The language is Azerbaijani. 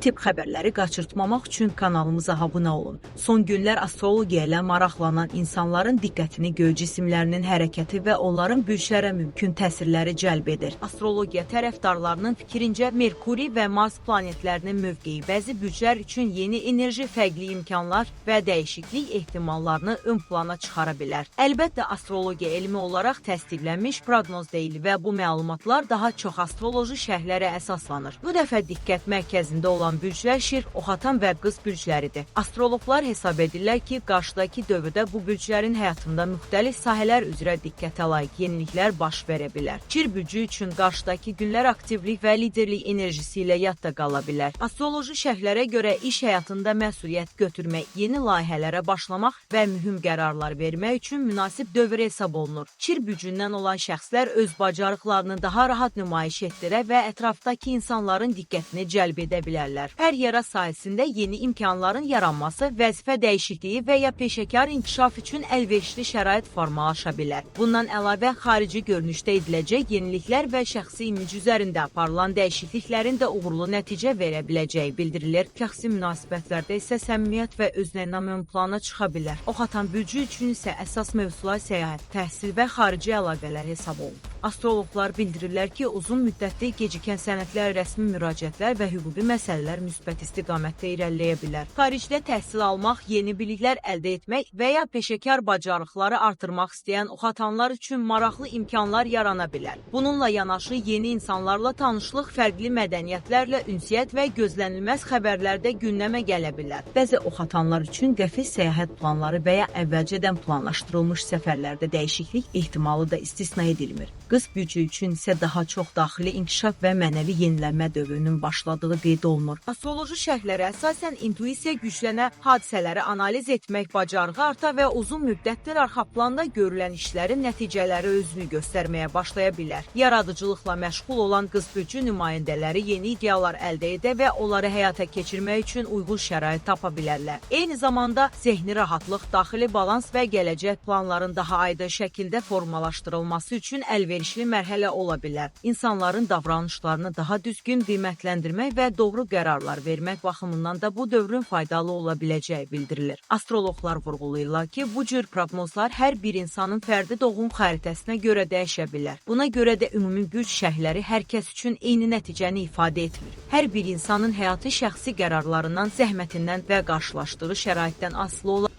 Tip xəbərləri qaçırtmamaq üçün kanalımıza abunə olun. Son günlər astrologiya ilə maraqlanan insanların diqqətini göy cisimlərinin hərəkəti və onların bürclərə mümkün təsirləri cəlb edir. Astrologiya tərəfdarlarının fikrincə Merkuri və Mars planetlərinin mövqeyi bəzi bürclər üçün yeni enerji, fərqli imkanlar və dəyişiklik ehtimallarını ön plana çıxara bilər. Əlbəttə, astrologiya elmi olaraq təsdiqlənmiş proqnoz deyil və bu məlumatlar daha çox astroloji şərhlərə əsaslanır. Bu dəfə diqqət mərkəzində olan bürclər Şir, Oxatan və Qız bürcləridir. Astroloqlar hesab edirlər ki, qarşıdakı dövrdə bu bürclərin həyatında müxtəlif sahələr üzrə diqqətə layiq yeniliklər baş verə bilər. Şir bürcü üçün qarşıdakı günlər aktivlik və liderlik enerjisi ilə yadda qala bilər. Astroloji şərhlərə görə iş həyatında məsuliyyət götürmək, yeni layihələrə başlamaq və mühüm qərarlar vermək üçün münasib dövr hesab olunur. Şir bürcündən olan şəxslər öz bacarıqlarını daha rahat nümayiş etdirə və ətrafdakı insanların diqqətini cəlb edə bilərlər. Karyera sahəsində yeni imkanların yaranması, vəzifə dəyişikliyi və ya peşəkar inkişaf üçün əlverişli şərait formalaşa bilər. Bundan əlavə xarici görünüşdə ediləcək yeniliklər və şəxsi imic üzərində aparılan dəyişikliklərin də uğurlu nəticə verə biləcəyi bildirilir. Şəxsi münasibətlərdə isə səmimiyyət və özünə inam ön plana çıxa bilər. Oxatan bürcü üçün isə əsas mövzular səyahət, təhsil və xarici əlaqələr hesab olunur. Astroloqlar bildirirlər ki, uzun müddətli gecikən sənədlər, rəsmi müraciətlər və hüquqi məsələlər müsbət istiqamətdə irəliləyə bilər. Xaricdə təhsil almaq, yeni biliklər əldə etmək və ya peşəkar bacarıqları artırmaq istəyən oxatanlar üçün maraqlı imkanlar yarana bilər. Bununla yanaşı yeni insanlarla tanışlıq, fərqli mədəniyyətlərlə ünsiyyət və gözlənilməz xəbərlər də gündəmə gələ bilər. Bəzi oxatanlar üçün qəfil səyahət planları və ya əvvəlcədən planlaşdırılmış səfərlərdə dəyişiklik ehtimalı da istisna edilmir. Qız bürcü üçün isə daha çox daxili inkişaf və mənəvi yenilənmə dövrünün başladığı qeyd olunur. Astroloji şərhlərə əsasən intuisiya güclənə, hadisələri analiz etmək bacarığı arta və uzun müddətdir arxa planda görülən işlərin nəticələri özünü göstərməyə başlaya bilər. Yaradıcılıqla məşğul olan qız bürcü nümayəndələri yeni ideyalar əldə edə və onları həyata keçirmək üçün uyğun şərait tapa bilərlər. Eyni zamanda zehni rahatlıq, daxili balans və gələcək planların daha aydın şəkildə formalaşdırılması üçün əlverişli mərhələ ola bilər. İnsanların davranışlarını daha düzgün qiymətləndirmək və doğru qərarlar vermək baxımından da bu dövrün faydalı ola biləcəyi bildirilir. Astroloqlar vurğulayırlar ki, bu cür proqnozlar hər bir insanın fərdi doğum xəritəsinə görə dəyişə bilər. Buna görə də ümumi bürc şərhləri hər kəs üçün eyni nəticəni ifadə etmir. Hər bir insanın həyatı şəxsi qərarlarından, zəhmətindən və qarşılaşdığı şəraitdən asılı olaraq